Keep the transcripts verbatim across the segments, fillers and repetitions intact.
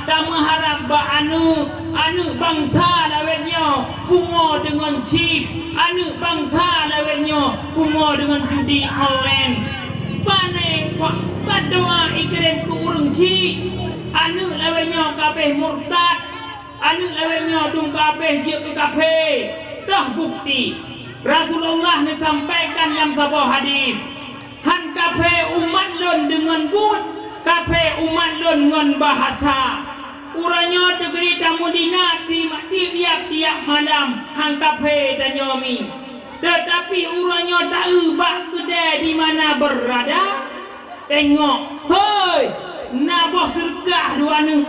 Tameuharab bak aneuëk, aneuëk bansa lawét nyoe pungo deungon chip, aneuëk bansa lawét nyoe pungo deungon judi online. Pane, pa-, pat doa ikirém keu ureuëng chik, aneuëk lawét nyoe ka abéh murtad, aneuëk lawét nyoe dum ka abéh jeuet keu kafé. Toh bukeuti, Rasulullah neusampaikan lam saboh hadis, "Han kafé umat lôn deungon buet, kafé umat lôn ngon bahasa." Uroe nyoe teukeudi tameudina tieb-tieb tiap malam, han kafé tanyoe mi. Teutapi uroe nyoe taeu bak keudè di mana beurada, teungoh, hôi, na boh seureukah dua neueh.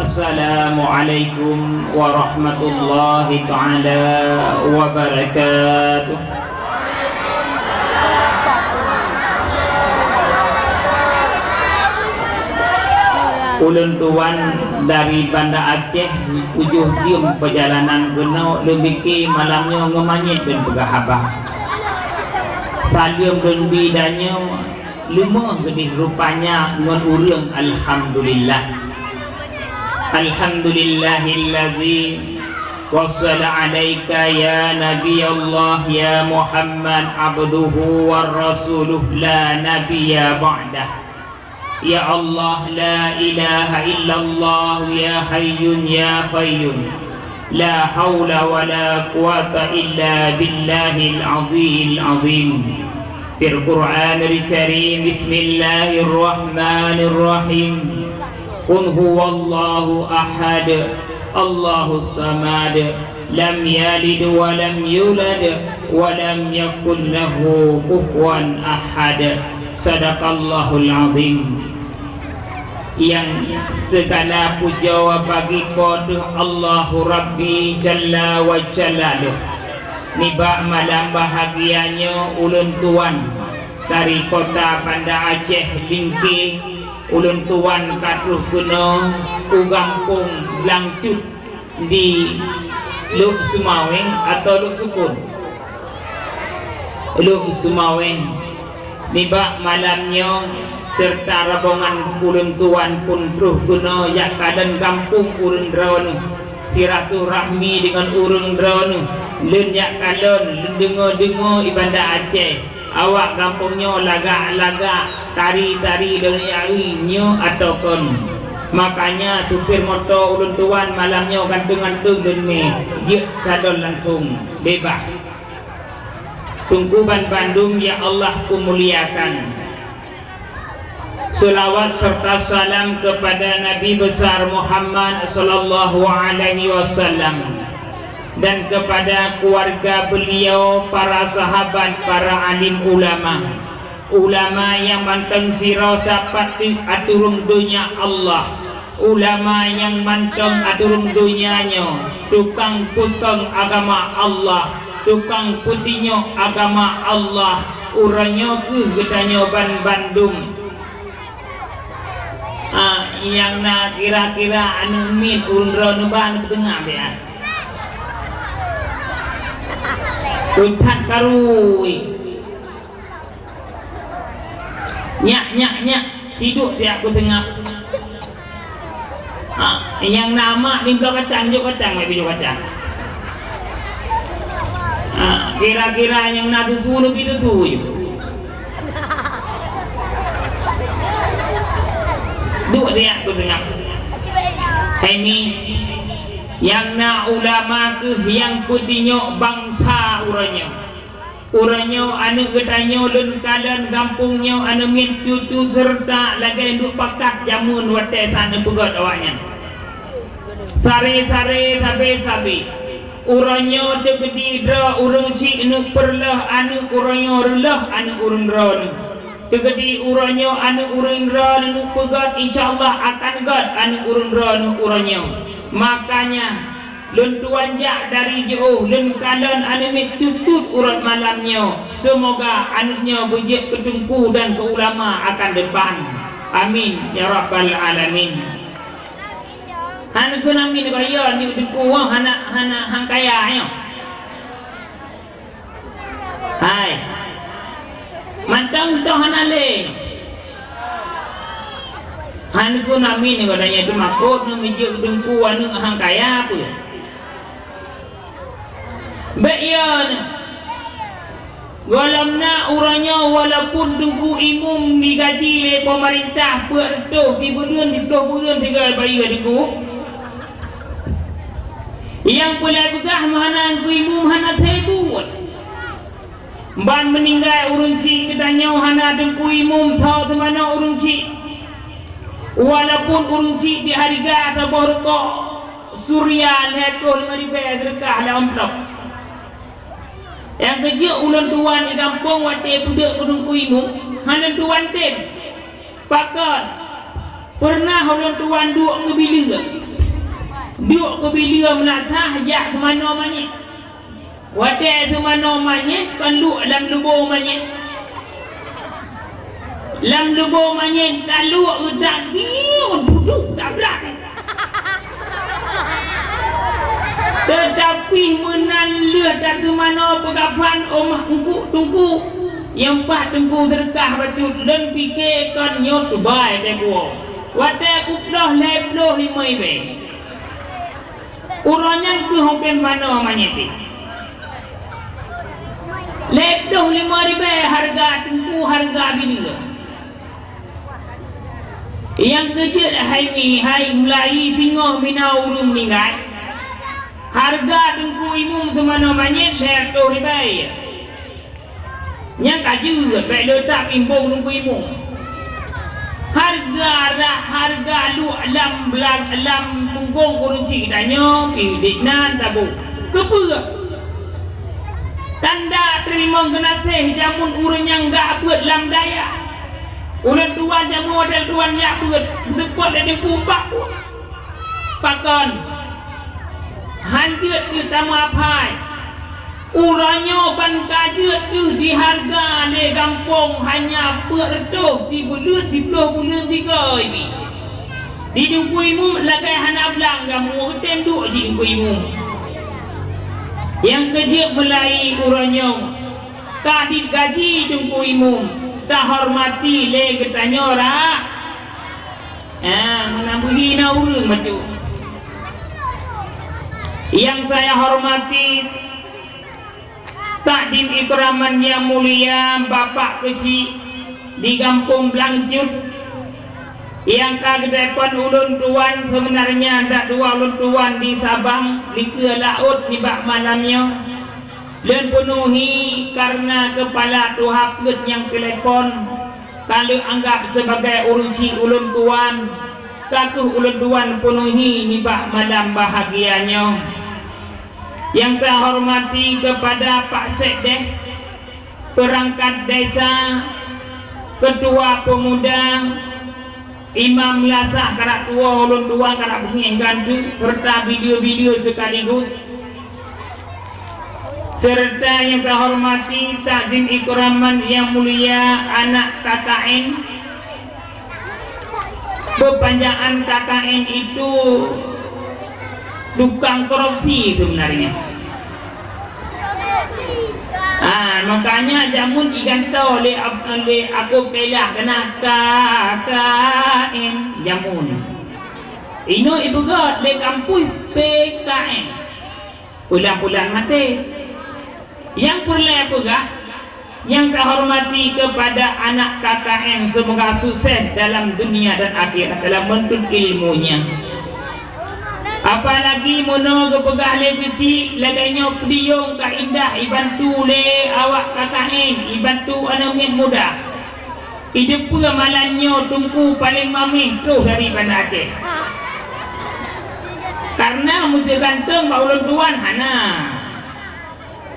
Assalamualaikum warahmatullahi taala wabarakatuh. Ulôn tuan dari Banda Aceh, tujoh jeuem peujalanan keunoe, lôn pike malam nyoe ngon manyét lôn peugah haba. Saleuem lôn bi tanyoe, leumoh geudeh rupanya ngon ureuëng alhamdulillah. Alhamdulillahilladzi wassala alaika ya Nabi Allah ya Muhammad abduhu wa rasuluh la nabiyya ba'dah. Ya Allah, la ilaha illallah, ya hayyun ya qayyum. La haula wa la quwata illa billahil azihil azim. Fil Qur'anil Karim, bismillahirrahmanirrahim. Qul huwallahu ahad, Allahus samad. Lam yalid wa lam yulad wa lam yakul lahu kufuwan ahad. Sadaqallahul azim. Nyang sigala pujoe bagi Po teuh Allahu Rabbi Jalla wa Jalaluh. Nibak malam bahagia nyoe ulôn tuan dari kota Banda Aceh Lingke, ulôn tuan ka troh keunoe u gampông Blangcut. Di Lhokseumawe atau Lhoksukon? Lhokseumawe. Nibak malam nyoe, seureuta rombongan ulôn tuan pun troh keunoe jak kalon gampông ureuëng droeneueh, silaturahmi deungon ureuëng droeneueh, lôn jak kalon, lôn deungoe-deungoe i Banda Aceh. Awak gampông nyoe lagak-lagak, tari-tari lôn jak eu nyoe ataupun. Makanya supir moto ulôn tuan malam nyoe gantung-gantung lôn mé jeuet calon langsung bebas. Teungku banbandum ya Allah peumuliakan. Selawat serta salam kepada Nabi besar Muhammad sallallahu alaihi wasallam dan kepada keluarga beliau, para sahabat, para alim ulama. Ulama nyang mantong sidroe sapat teuk ateueh rhueng donya Allah. Ulama nyang mantong ateueh rhueng donya nyoe, tukang peukong agama Allah, tukang peutinyoe agama Allah. Uroe nyoe kheueh geutanyoe banbandum. Ah, nyang na kira-kira aneuëk miet ureuëng droeneueh ban peuteungoh bèk. Keu that karu. Nyak, nyak, nyak, siduk siat peuteungoh. Ha, nyang na mak di bloe kacang, jok kacang, lagèe jok kacang. Ha, kira-kira nyang na tusu, leubeh tusu ju. Duek siat peuteungoh. Hai mi, nyang na ulama kheueh nyang peutinyoe bansa uroe nyoe. Uroe nyoe aneuëk geutanyoe lôn kalon gampông nyoe aneuëk miet cucu seureuta lagèe duek pakat jameun watèe sa neupeugöt awaknyan. Saré-saré, sabé-sabé. Uroe nyoe teukeudi droe ureuëng chik neuk peureuloh aneuëk, uroe nyoe reuloh aneuëk ureuëng droeneuh. Teukeudi uroe nyoe aneuëk ureuëng droeneuh neuk peugöt, insya Allah akan göt aneuëk ureuëng droeneuh uroe nyoe. Makanya, lôn tuan jak dari jiôh, lôn kalon aneuëk miet cut-cut uroe malam nyoe. Seumoga aneuëk nyoe beujeuet keu teungku dan keu ulama akan depan. Amin, ya rabbal alamin. Hana keunan min kaya ni teungku, hana, hana hang kaya nyoe. Hai. Dang toh hana lé. Han keu nami ni gata nyan teumakot ngon mijeuet teungku aneuk han kaya peue. Bék iya nyoe. Gohlom na uroe nyoe walaupun teungku imum digaji lé peumeurintah peuet reutôh sibuleuen, siplôh buleuen sigoe bayeue teungku. Nyang peulai peugah meuhana teungku imum hana seubuet. Ban meuninggai ureuëng chik geutanyoe hana teungku imum soe teumanoe ureuëng chik. Walaupun ureuëng chik di hareuga saboh rukok surya lhée ploh limong ribée seudeukah lam amplop. Nyang keujeuet ulôn tuan di gampông watée peudeuek keu teungku imum, hana tuan tem. Pakon? Peureunah ulôn tuan duek keu bileue. Duek keu bileue meulasah jak teumanoe manyét. Watée teumanoe manyét kon luek lam lubô manyét. Lam lubô manyét taluek geudak gieng duduk tabrak. Teutapi meunan lheueh tateumanoe peugafan óh mak eungkuk teungku, nyang paih teungku seudeukah bacut lôn pike kon nyoe tubai teuh kuwoe. Watée kuploh lhée ploh limong ribée. Uroe nyan keuh hukém manoe manyét. Lhée ploh limong ribée hareuga teungku hareuga bileue. Nyang keujeuet hai mi hai meulayi singoh mina ureuëng meuninggai. Hareuga teungku imum teumanoe manyét lhée reutôh ribée. Nyang ka jeuet bék le that imbong teungku imum. Hareuga rah, hareuga luek lam blang, lam punggong ureuëng chik tanyoe pih diknan saboh. Keupeue? Tanda teurimong geunaséh jameun ureuëng nyang gak beuet lam dayah. Ulôn tuan jameun watée tuan jak beuet, seupôt lé teungku bak buet. Pakon? Han jeuet keu tameuaphai. Uroe nyoe ban ka jeuet deuh dihareuga lé gampông hanya peuet reutôh sibuleuen siplôh buleuen sigoe pih. Di teungku imum lagée hana blang gampông geutem duek cit teungku imum. Nyang keujeuet meulayi uroe nyoe ka dit gaji teungku imum tahormati lé geutanyoe rak. Ah, meunan beuhi na ureuëng bacut. Nyang saya hormati, takdim ikraman yang mulia Bapak Keuchik di Gampông Blang Cut, nyang ka geutelepon ulôn tuan, sebenarnya dak dua ulôn tuan di Sabang, di keue laôt nibak malam nyoe. Lôn peunuhi kareuna keupala tuha peuet nyang telepon. Ka lheueh anggab sebagai ureuëng chik ulôn tuan, ka kheueh ulôn tuan peunuhi nibak malam bahagia nyoe. Nyang saya hormati kepada Pak Sekdes, perangkat desa, ketua pemuda, imam meulasaih karak tuwoe ulôn tuan karak beungéh ganteuk, serta bideue-bideue sekaligus. Serta nyang saya hormati takzim ikraman yang mulia anak K K N. Perpanjangan K K N itu tukang korupsi sebenarnya. Ah, makanya jameun igantoe lé ap-, lé Akob Kailah keunan K K N jameun. Inoe ipeugét lé kampus P K N. Pulang-pulang maté. Nyang peureulée peugah, nyang saya hormati kepada anak K K N, semoga sukses dalam dunia dan akhirat dalam menuntut ilmunya. Apalagi meunoe geupeugah lé Keuchik lagée nyoe peudiyong ka indah ibantu lé awak K K N, ibantu aneuk miet muda. Ideupeue malam nyoe Teungku paleng maméh troh dari Banda Aceh. Kareuna meuseu ganteng bak ulôn tuan hana.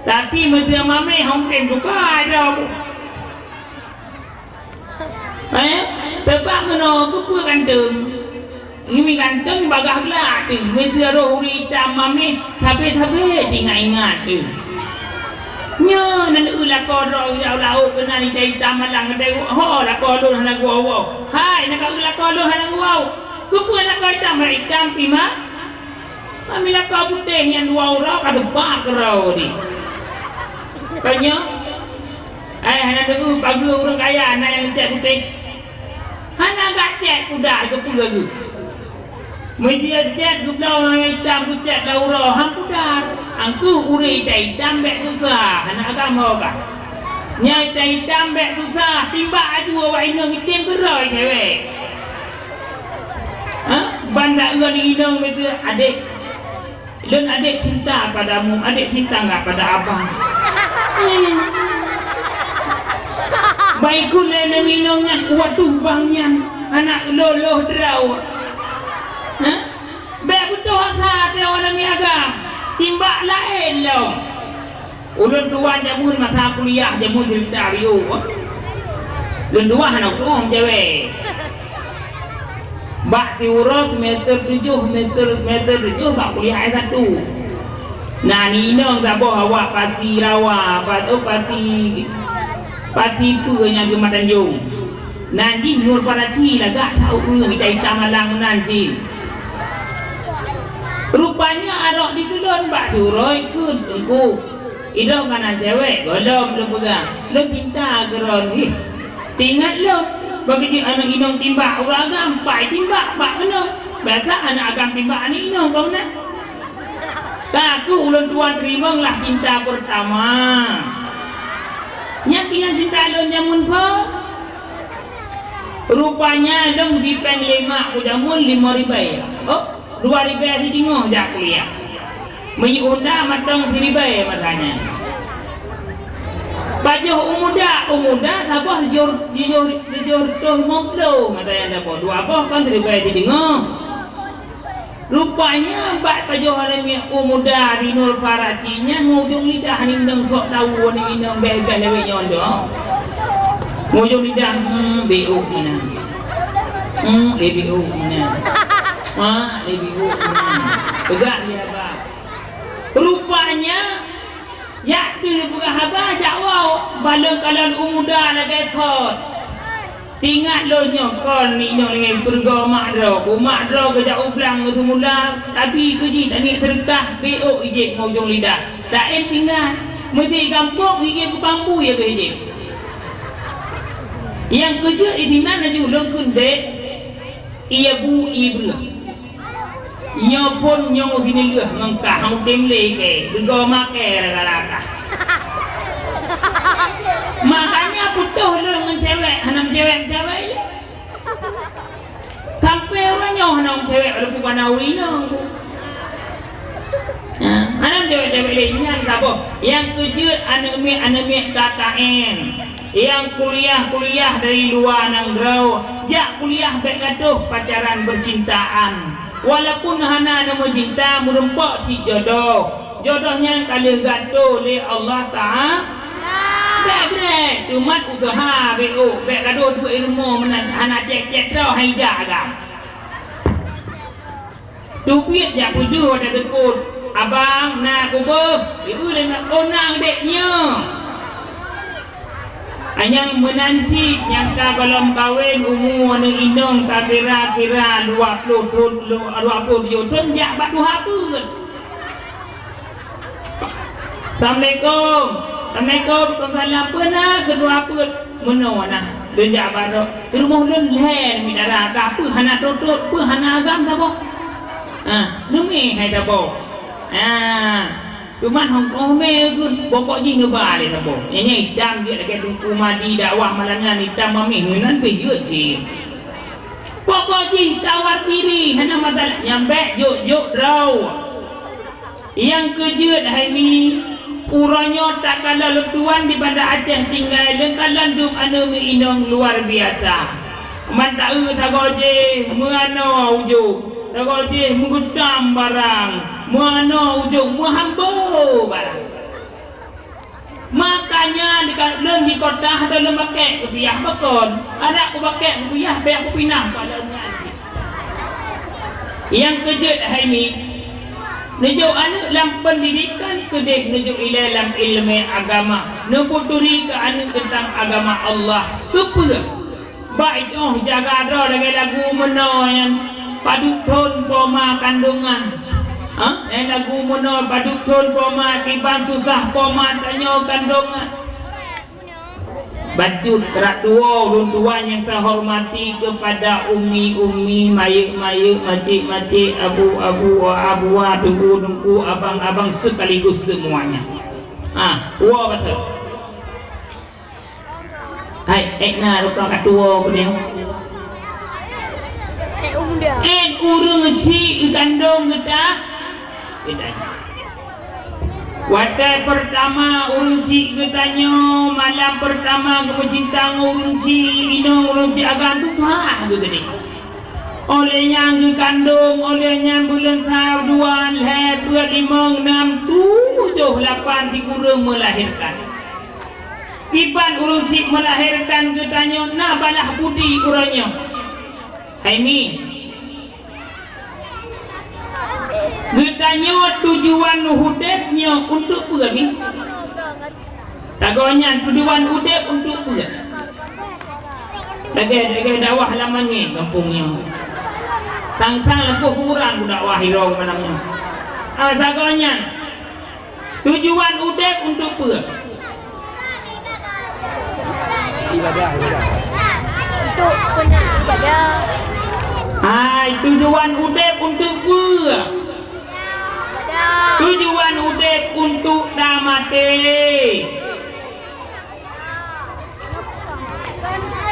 Tapi meuseu maméh hom tem tuka droe. Eh, teubak meunoe keupeue ganteng? Ngieng ganteng bagaih glak teuh, meuseu roh ureuëng itam maméh, sabe-sabe teuingat-ingat teuh. Nyoe nan eu lakoe droe ureuëng laôt keunan itam-itam malang, geutanyoe ho lakoe lôn hana geuwoe-woe. Hai, na ka eu lakoe lôn hana geuwoe. Keupeue lakoe itam, hai itam pih ma? Kami lakoe putéh nyang dua uroe ka teupat keudroe di. Ka nyoe, Hai, hana deungoe pageue ureueng kaya na nyang cèt putéh? Hana gak cèt pudar geupeue geuh. Meuseuti cèt geubloe nyang itam geucèt lam uroe han pudar. Angkeuh ureueng itam-itam bèk susah, hana agam ho ka. Nyang itam-itam bèk susah, timbak aju awak inong item keudroe cewek. Ha? Ban dak eu aneuk inong beutôi, "Adek, lôn adek cinta padamu, adek cinta enggak pada abang?" Baikon lé aneuk inong nyan, "Waduh bang nyan, aneuk lôn lôn droe." Ha? Bèk beutôi asa teuh aneuk agam, timbak laén lom. Ulôn tuan jameun masa kuliah jameun ceurita biôh. Lôn tuan hana uroe cewek. Bak siuroe semester tujoh, semester, semester tujoh bak kuliah S satu. Na inong saboh awak Pasi Rawa, pa-, oh, Pasi, Pasi peue nyang di Mat Tanjong. Nan jih Nur Parachi lagak that ureueng itam-itam malang meunan cit. Rupanya arok dikeulon bak siuroe kheun teungku. Idong ka nan cewek, gohlom lôn peugah, lôn cinta keu droe hih. Teuingat lôn, bagi jih aneuk inong timbak ureueng agam, pai timbak bak keunoe. Biasa aneuk agam timbak aneuk inong, kon meunan? Ka keuh ulôn tuan teurimong lah cinta peurtama. Nyan keuh nyang cinta lôn jameun phon. Rupanya lôn geubri péng lé mak ku jameun limong ribèe. Oh, dua ribèe sideungoe jak kuliah. Meunyoe unda mantong siribèe masa nyan. Pajoh u muda, u muda saboh tujoh, tujoh, tujoh reutôh limong ploh masa nyan saboh. Dua boh kon siribèe sideungoe. Rupanya bak pajoh aneuk miet u muda di Nur Parachi nyan ngon ujong lidah nindong sok tahu aneuk inong bèe-bèe lewat nyoe dong. Ngon ujong lidah, hmm, B O meunan. Hmm, A B O meunan. Ha, A B O meunan. Peugah dia, Bang. Rupanya, yak tu peugah haba jak woe, balong kalon u muda lagèe thon. Teuingat lôn nyoe kon ni nyoe lagèe peurugoe mak droe. Ku mak droe geujak u blang meuseumula, tapi keu jih taniet seudeukah, B O ijép ngon ujong lidah. Taén tinggai, meusé gampông ijép keu pambui habéh jép. Nyang keujeuet i sinan laju lôn kheun bèk, ie bu ie breueh. Nyoe phon nyoe sinileuh ngon kah udeb lé kèe, deugoe makèe rata-rata. Makanya putôh lôn ngon cewek, hana meucewek-cewek lé. Sampoe uroe nyoe hana meucewek walaupun bana ureueng inong. Nah, hana meucewek-cewek lé nyan saboh. Nyang keujeuet aneuk miet, aneuk miet K K N. Nyang kuliah-kuliah dari luwa nanggroe, jak kuliah bèk gadôh pacaran bercintaan. Walaupun hana neumeucinta, meureumpok cit jodoh. Jodoh nyan ka lheueh geuatô lé Allah Taala. Bèk brek, teumat useuha bèk ôk, bèk gadôh duek i rumoh meunan hana cèk-cèk droe hai jak agam. Teubiet jak peudeuh watèe teupot, "Abang, na kubeuh." Ieu lé na, "Oh, na udép nyoe." Nyang meunan cit nyang ka gohlom kawen umu aneuk inong ka kira-kira dua ploh thon, dua ploh tujoh thon jak bak tuha peuet. "Assalamualaikum." "Assalamualaikum." "Waalaikumsalam." "Peue na keu tuha peuet?" "Meunoe na, lôn jak bak droe. Rumoh lôn lhèe mi dara, ka peue hana tot-tot, peue hana agam saboh." Ha, neumè hai saboh. Ha. Cuman hong kong mé geuh, pokok jih neuba lé saboh. Nyan, nyan itam jeuet lagèe Teungku Mahdi dakwah malam nyan, itam mamèh meunan pih jeuet cit. Pokok jih tawar diri, hana masalah. Nyan bèk jok-jok droe. Nyang keujeuet hai mi, uroe nyoe takalon lôn tuan di Banda Aceh tinggai lôn kalon dum aneuk mi inong luar biasa. Mantong tagoe jih meuanoe ujong. Tagoe jih meugeutam barang, meuanoe ujong, meuhambo barang. Makanya di ka-, lôn di kota hana lôn pakèk kupiah pakon. Adak kubakèk kupiah bèk kupinah pada nyan. Nyang keujeuet hai mi, neujok aneuk lam pendidikan keudeh neujok ilèe lam ileumèe agama, neupeuturi keu aneuk teuntang agama Allah. Keupeue? Bak itoh jaga droe lagèe lagu meunoe nyan, padub thon poma kandongan. Ha? Eh, lagu meunoe, padub thon poma kiban susah poma tanyoe kandongan. Bacut rot dua ulôn tuan nyang saya hormati kepada umi-umi, mayek-mayek, macik-macik, abu-abu, awa-awa, teungku-teungku, abang-abang sekaligus semuanya. Ha, dua bacut. Hai, eh, na rupang ka tuwo keudeh. Eh, ureueng chik geukandong geuta-, geutanyoe. Watèe peurtama ureueng chik geutanyoe, malam peurtama geumeucinta ngon ureueng chik, inong ureueng chik agam, susah geuh keudeh. Óh lheueh nyan geukandong, óh lheueh nyan buleuen sa, dua, lhèe, peuet, limong, nam, tujoh, lapan, sikureueng meulahérkan. Kiban ureueng chik meulahérkan geutanyoe na balah budi uroe nyoe. Hai mi. Geutanyoe tujuan udép nyoe untuk peue mi? Tagoe nyan tujuan udép untuk peue? Lagèe, lagèe dakwah lam manyét gampông nyoe. Sang-sang leupah kuburan dakwah hiroe malam nyoe. Ah, tagoe nyan. Tujuan udép untuk peue? Ibadah, ibadah. Untuk peuna ibadah. Hai, tujuan udép untuk peue? Ibadah. Tujuan udép untuk tamaté.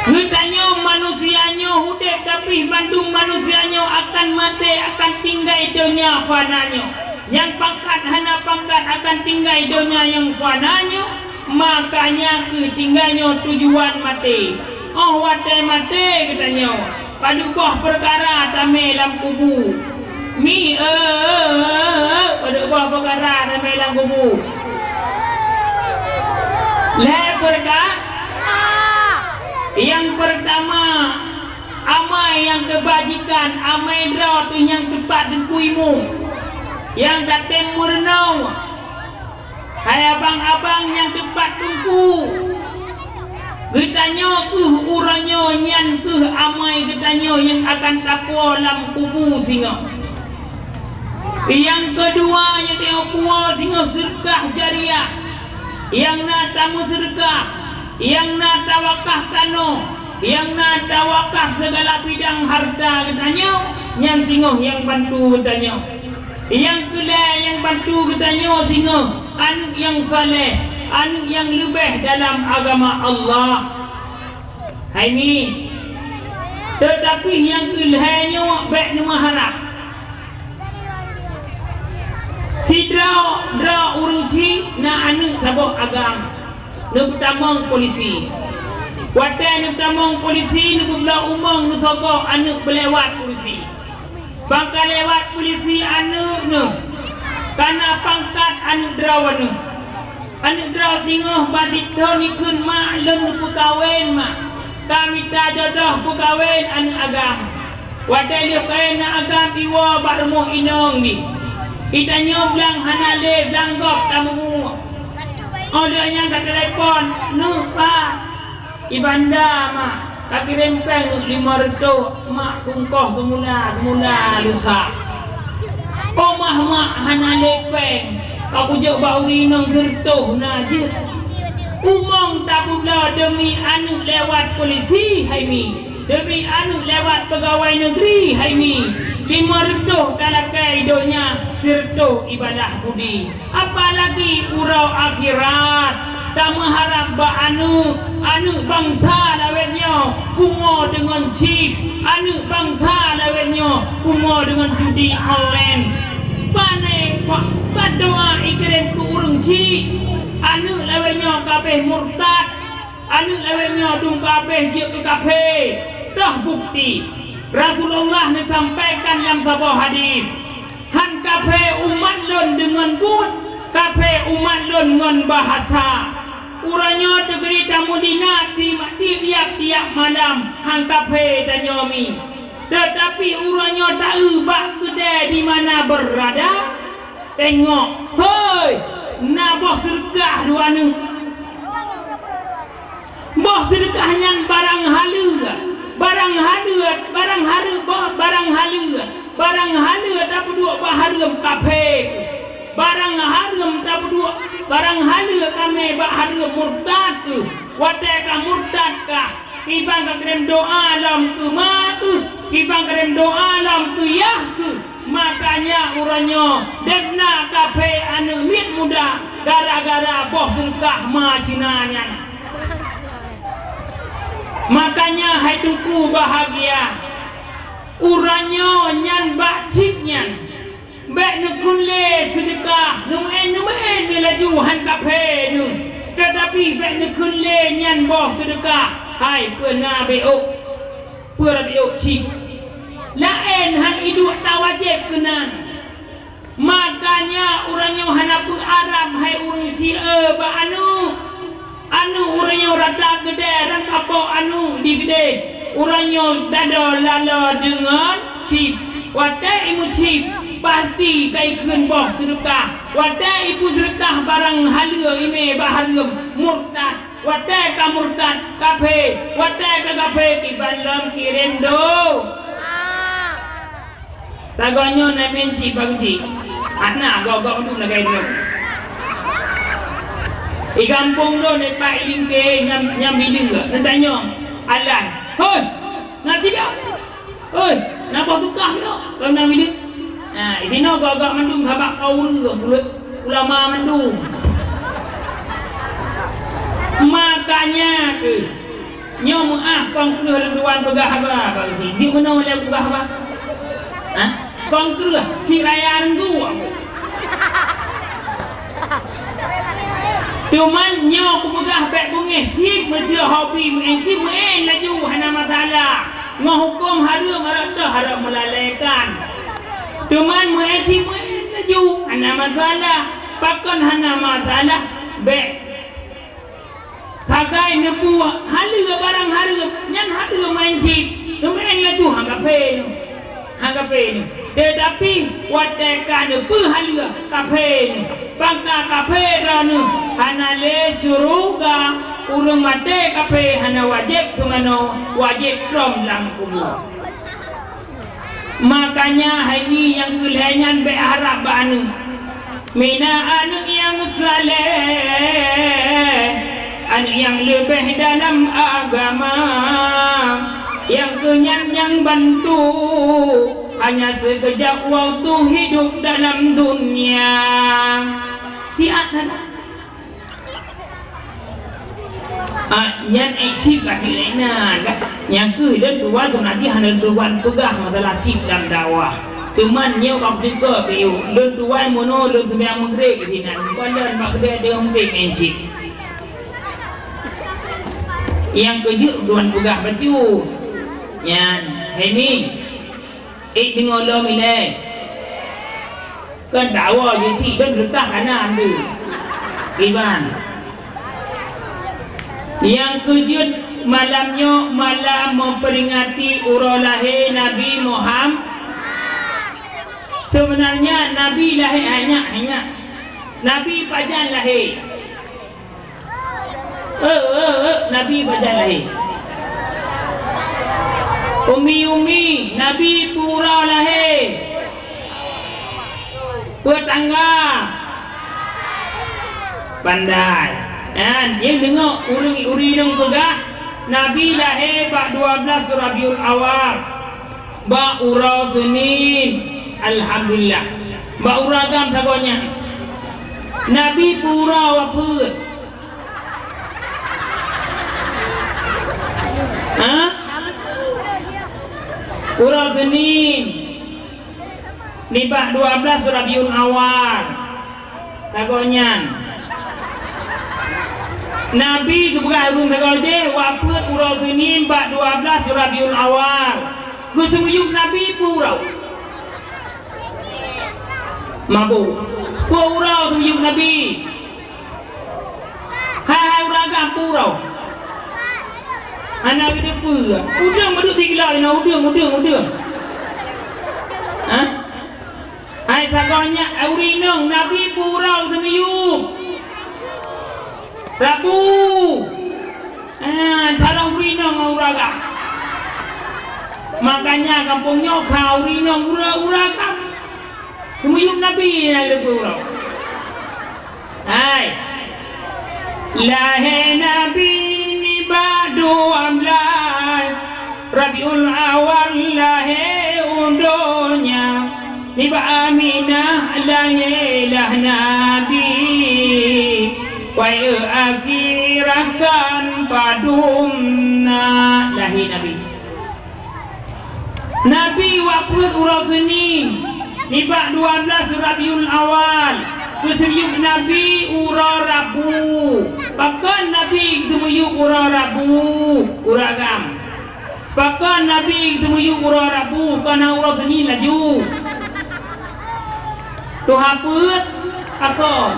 Geutanyoe manusia nyoe udép, tapi bandum manusia nyoe akan maté, akan tinggai donya fana nyoe. Nyang pangkat hana pangkat akan tinggai donya nyang fana nyoe, makanya keu tinggai nyoe tujuan maté. Óh watèe maté geutanyoe, padub boh peukara tamè lam kubu. Mi, eh, eh, eh, eh, padub boh peukara tamè lam kubu. Lhèe peurka-, nyang peurtama, amai nyang keubajikan, amai droe teuh nyang teupat teungku imeum, nyang tatém meurunoe. Hai abang-abang nyang teupat teungku, geutanyoe keuh uroe nyoe, nyan keuh amai geutanyoe nyang akan tapuwoe lam kubu singoh. Nyang keudua, nyang tanyoe puwoe singoh seudeukah jariah, nyang na tameuseudeukah, nyang na tawakaf tanoh, nyang na tawakaf sigala bidang hareuta geutanyoe, nyan singoh nyang bantu geutanyoe. Nyang keulhèe nyang bantu geutanyoe singoh, aneuk nyang saleh, aneuk nyang leubeh dalam agama Allah. Hai mi. Teutapi nyang keulhèe nyoe bèk neumeuharab. Sidroe droe ureueng chik na aneuk saboh agam, neupeutamong polisi. Watèe neupeutamong polisi, neupeubloe umong neusogok aneuk beulewat polisi. Ban ka lewat polisi aneuk neuh, ka na pangkat aneuk droe neuh. Aneuk droe singoh ban sithon jikheun, "Mak, lôn neupeukawen, Mak. Ka mita jodoh peukawen aneuk agam." Watèe lheueh kawen aneuk agam iwoe bak rumoh inong jih. Geutanyoe blang hana lé, blang gob tameu'ue. Óh lheueh nyan ka teulepon, "Neuk, Pak." "I banda, Mak, ka kirém péng limong reutôh, Mak, bungkôh seumula, seumula lusa." "Oh, Mak, Mak, hana lé péng, ka kujok bak ureueng inong sireutôh na jeuet." Umong tapeubloe deumi aneuk lewat polisi, hai mi, deumi aneuk lewat peugawai neugri, hai mi, limong reutôh talakèe i donya, sireutôh ibalah budi. Apalagi uroe akhirat, tameuharab bak aneuk, aneuk bansa lawét nyoe pungo deungon chip, aneuk bansa lawét nyoe pungo deungon judi online. Pane pa-, pat doa ikirém keu ureueng chik, aneuk lawét nyoe ka abéh murtad, aneuk lawét nyoe dum ka abéh jeuet keu kafé. Toh bukti, Rasulullah neusampaikan lam saboh hadis, "Han kafé umat lôn deungon buet, kafé umat lôn ngon bahasa." Uroe nyoe teugri tamudina ti-, tiep-tiep malam, han kafé tanyoe mi. Teutapi uroe nyoe taeu bak keudè di mana beurada, tengok, hei, na boh seudeukah dua neuk. Boh seudeukah nyan barang haleue, barang haleue, barang haleue, boh barang haleue, barang haleue tapeuduek bak hareuem kafé. Barang hareuem tapeuduek, barang haleue tamè bak hareuem murtad. Watée ka murtad kah, kiban ka kirém doá lom keu ma kheueh, kiban kirém doá lom keu yah kheueh. Makanya uroe nyoe deb na kaphé aneuëk miet muda gara-gara boh seudeukah ma Cina nyan. Makanya hai Teungku bahagia, uroe nyoe nyan bak chip nyan. Bék neukheun lé seudeukah, neumeuén-neumeuén laju han kaphé neuh. Teutapi bék neukheun lé nyan boh seudeukah, hai peue na bék ôk, peue na bék ôk chip. Laén han iduek tawajéb keunan. Makanya uroe nyoe hana peuarab hai ureuëng sie bak aneuëk. Aneuëk uroe nyoe rata geudée, rangkapok aneuëk di geudée. Uroe nyoe dadoe laloe deungon chip. Watée imeuchip, pasti ka ikheun boh seudeukah. Watée ipeuseudeukah barang haleue imé bak hareuem, murtad. Watée ka murtad, kaphé. Watée ka kaphé, kiban lom kirém do. Sagoe nyoe na meuén chip bak chip. Hana gob-gob mandum lagée nyoe. Di gampông lôn, di Pak Ilingke nyam, nyam bileue. Neutanyong, "Alan, hoi, na chip ya? Hoi, na boh seudeukah ya?" Kon na bileue. Nah, di sinoe gob-gob mandum sabab ureuëng ulama mandum. Makanya, eh, Nyoe meuáh, kon kreueh lôn tuan peugah haba, Bang Cik. Jeuet meunoe lé peugah haba. Hah? Kon kreueh, cit raya Teungku. Cuman nyoe kupeugah bék beungéh, cit meuteuh hobi meuén, cit meuén laju, hana masalah. Ngon hukôm hareuem, hareuem toh, hareuem meulalaikan. Cuman meuén cit meuén laju, hana masalah. Pakon hana masalah? Bék Sagai neupeu haleue barang hareuem, nyan haleue meuén cit, neumeuén laju han kaphé nyoe. Han kaphé nyoe. Teutapi watée ka neupeu haleue kaphé nyoe, bangsa kaphé droeneueh hana lé syeuruga, ureuëng maté kaphé hana wajéb seumanoe, wajéb trom lam kubu. Makanya hai mi nyang keu lhée nyan bék harab bak aneuëk. Mina aneuëk nyang saleh, aneuëk nyang leubeh dalam agama, nyang keu nyan nyang bantu hanya sikeujap waktu hidup dalam dunia. Siat sagai. Ah, nyan ék cit ka jeuet lé nan, kan? Nyang keuh lôn tuan tu nanti hana lôn tuan peugah masalah cit lam dakwah. Teuma nyoe ka peuteuka piôh, lôn tuan meunoe lôn seumayang Maghrib di nan, bukan lôn bak keudée deuh mungkin ék cit. Nyang keu jeuet tuan peugah bacut. Nyan, hai mi. Ék deungoe lom ilée. Kon tawoe jih cit, don reutah hana ambil. Iban. Nyang keu jeuet malam nyoe malam memperingati uroe lahé Nabi Muham-, sebenarnya Nabi lahé, hai nyak, hai nyak. Nabi pajan lahé? Eh, eh, eh, Nabi pajan lahé? Umi-umi, Nabi peue uroe lahé? Peue tanggai? Pandai. Nyan, nyang deungoe ureuëng, ureuëng inong peugah, Nabi lahé bak dua belas Rabiul Awal. Bak uroe Senin, alhamdulillah. Bak uroe agam sagoe nyan. Nabi peue uroe wafeuet? Ha? Uroe Senin. Nibak dua belas Rabiul Awal. Sagoe nyan. Nabi geupeugah ureuëng sagoe jih wafeuet uroe Senin bak dua belas Rabiul Awal. Geuseumiyueb Nabi peue uroe? Mabök. Peue uroe seumiyueb Nabi? Hai, hai ureuëng agam, peue uroe? Hana geuteupeue. Udeueng meudeuek di gila inoe, udeueng, udeueng, udeueng. Hah? Hai sagoe nyak, ureuëng inong, Nabi peue uroe seumiyueb? Rabu. Ah, cara ureuëng inong ngon ureuëng agam. Makanya gampông nyoe ka ureuëng inong, ureuëng, ureuëng agam. Seumiyueb Nabi nyang leubeh uroe. Hai. Lahé Nabi Dua blaih Rabiul Awal lahé u donya, nibak Aminah lahé lah Nabi. Wahai akhirat kan padum na lahé Nabi. Nabi wak peuet uroe Senin, nibak dua blaih Rabiul Awal, geuseumiyueb Nabi uroe Rabu. Pakon Nabi geuseumiyueb uroe Rabu? Uroe agam. Pakon Nabi geuseumiyueb uroe Rabu, kon na uroe Senin laju? Tuha peuet pakon?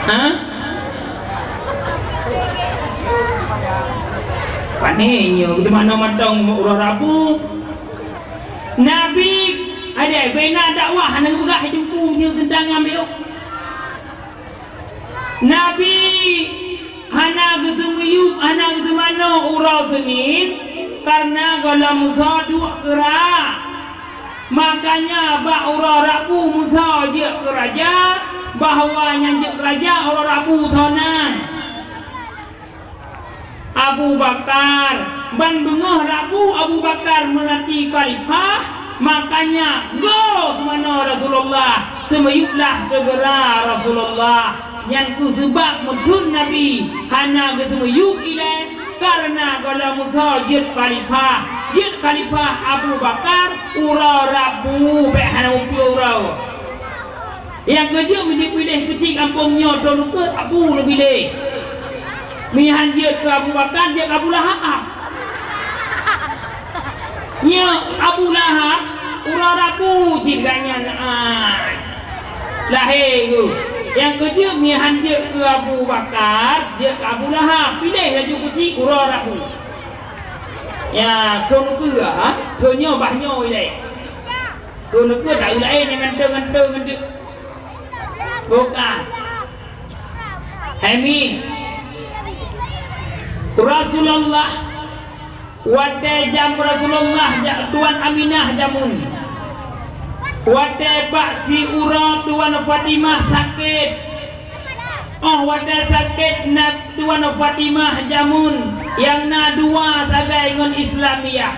Ha? Pane nyoe, di mana mantong uroe Rabu? Nabi, ada bina dakwah hana geupeugah hidup nyoe teuntang ngambil. Nabi hana geuteumiyueb, hana geuteumanoe uroe Senin, kareuna gohlom Musa duek keura. Makanya bak uroe Rabu Musa jeuet keu raja, bahwa nyang jeuet keu raja uroe Rabu soe nan. Abu Bakar. Ban beungoh Rabu Abu Bakar meurati khalifah, makanya go seumanoe Rasulullah, seumiyueblah seugera Rasulullah. Nyan keuh seubab meuthon Nabi hana geuseumiyueb ilée, kareuna gohlom Musa jeuet khalifah. Jeuet khalifah Abu Bakar uroe Rabu, bék hana mupeue uroe. Nyang keujeuet meunyoe piléh keuchik gampông nyoe, droeneuh keuh Abu neupiléh. Meuhan jeuet keu Abu Bakar, jeuet keu Abu Lahab. Nyoe Abu Lahab, uroe Rabu cit gobnyan, ai, lahé geuh. Nyang keujeuet meuhan jeuet keu Abu Bakar, jeuet keu Abu Lahab. Piléh laju keuchik uroe Rabu. Ya, droeneuh keuh, ha? Droeneuh nyoe bah nyoe ilée. Droeneuh keuh dak laén nyang ngantöng-ngantöng ngon teuk. Bukan. Hai mi. Rasulullah, watée jam Rasulullah jak Tuan Aminah jameun. Watée bak siuroe Tuan Fatimah sakét. Óh watée sakét na Tuan Fatimah jameun nyang na dua sagai ngon Islamiyah.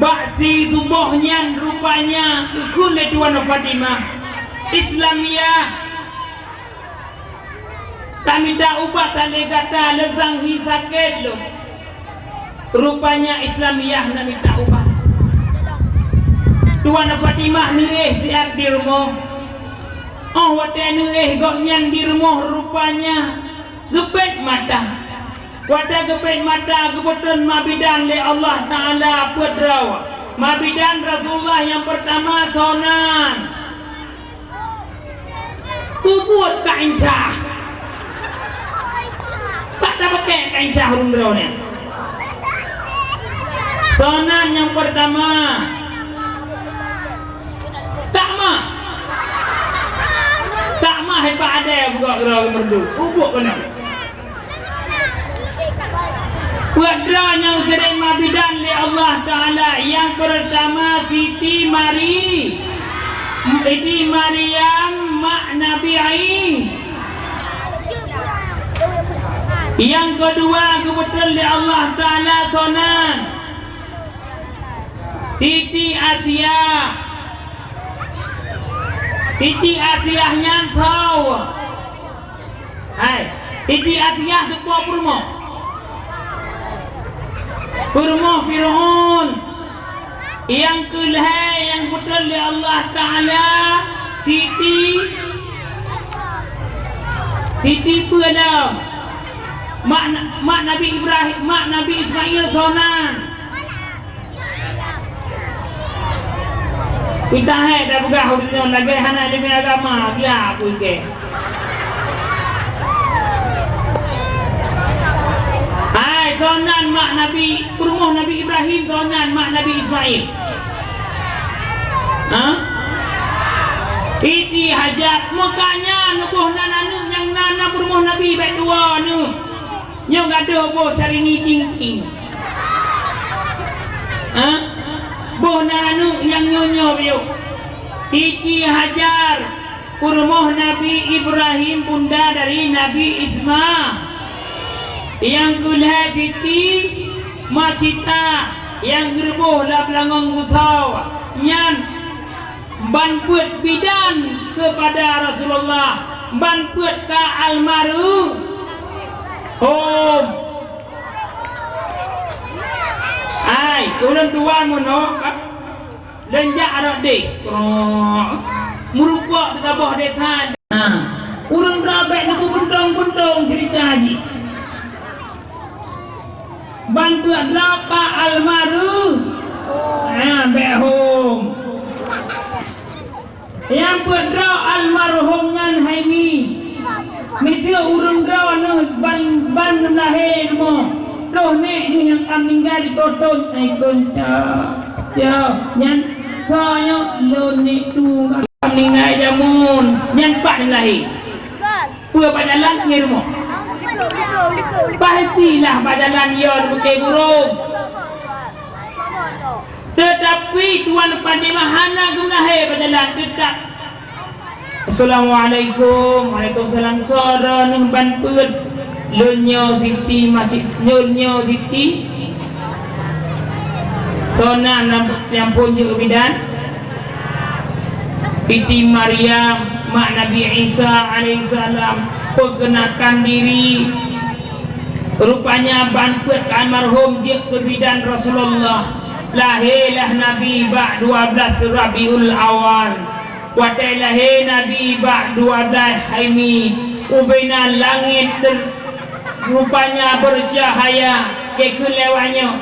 Bak sisuboh nyan rupanya geukheun lé Tuan Fatimah, "Islamiyah, tamita ubat lé gata, leuzang hi sakét lôn." Rupanya Islamiyah na mita ubat. Tuan Fatimah neuéh siat di rumoh. Óh watée neuéh gobnyan di rumoh, rupanya geupét mata. Watée geupét mata, geupeutrön ma bidan lé Allah Taala peuet droe. Ma bidan Rasulullah nyang peurtama soe nan? Peubuet kaén cah. Pat tapaké kaén cah ureuëng droeneuh nyan? Soe nan nyang peurtama? Takma. Takma hebat adé buka keudroe meureudu. Ubuk keunoe. Peuet droe nyang geuteurimong bidan lé Allah Taala, nyang peurtama Siti Mari-, Siti Maryam mak Nabi Isa. Nyang keudua geubeutôi lé Allah Taala soe nan? Siti Asia. Siti Asia nyan tho. Hai, Siti Asia teupeue peurumoh? Peurumoh Firaun. Nyang keulhèe nyang beutôi lé Allah Taala Siti, Siti peue lom? Mak, mak Nabi Ibrahim, mak Nabi Ismail soe nan? Pintah hai dah peugah ureueng nyoe lagèe hana ileumèe agama, biar aku ikei. Hai, soe nan mak Nabi, peurumoh Nabi Ibrahim, soe nan mak Nabi Ismail? Ha? Siti Hajar, meukanya neuboh nan aneuk nyang na, na peurumoh Nabi bèk tuwoe neuh. Nyoe gadôh boh Syahrini Tingting. Ha? Boh nan aneuk nyang nyoe-nyoe piôh. Siti Hajar. Peurumoh Nabi Ibrahim, bunda dari Nabi Isma. Nyang keulhèe Siti Macita, nyang keureuboh lam Langong Gusau. Nyan ban peuet bidan keupada Rasulullah, ban peuet ka almarhum. Hai, ulôn tuan meunoe, lôn jak arok deh. Srok. Meurumpok teugaboh desa. Ha. Ureueng droe bèk neupeubuntong-buntong ceurita jih. Ban peuet droe ka almarhum. Ha, bèk hom. Nyang peuet droe almarhum nyan Haimi. Miseue ureueng droeneuh ban, ban lahé rumoh. Troh nèk nyoe nyang ka meuninggai di Koton, ai kon ca, ca. Nyan soe nyoe lôn nèk tu ka meuninggai jameun. Nyan pat lahé. Peue bak jalan ngon rumoh? Pastilah bak jalan yo bukée burông. Teutapi Tuan Padé mah hana geumeulahé bak jalan, teutap. Assalamualaikum. Waalaikumsalam. Soe droeneuh ban peuet? Lôn nyoe Siti Masjid, lôn nyoe Siti. Soe nan nyang phôn jeuet bidan? Siti Maryam, mak Nabi Isa alaihissalam, peukenakan diri. Rupanya ban peuet almarhum jeuet keu bidan Rasulullah. Lahé lah Nabi bak dua belas Rabiul Awal. Watée lahé Nabi bak dua belas Haimi, ubena langét ter-, rupanya bercahaya, geukheun lé awaknyoe.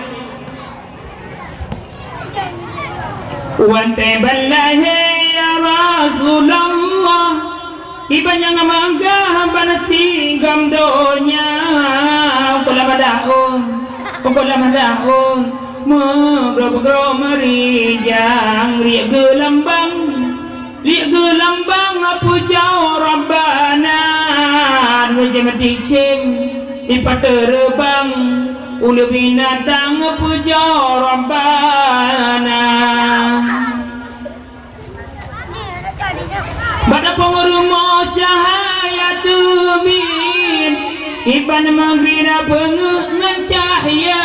Watée ban lahé ya Rasulullah, iban nyang meugah ban sigom donya, ukoe lam daun, ukoe lam daun, meugroe-groe meurijang, riek geulambang. Liek geulambang pujoe Rabbana, ngon jeuem dicém ipat teureubang, uleue binatang pujoe Rabbana. Bak tapong rumoh cahya teubiet, iban meugrina peungeuh ngon cahya,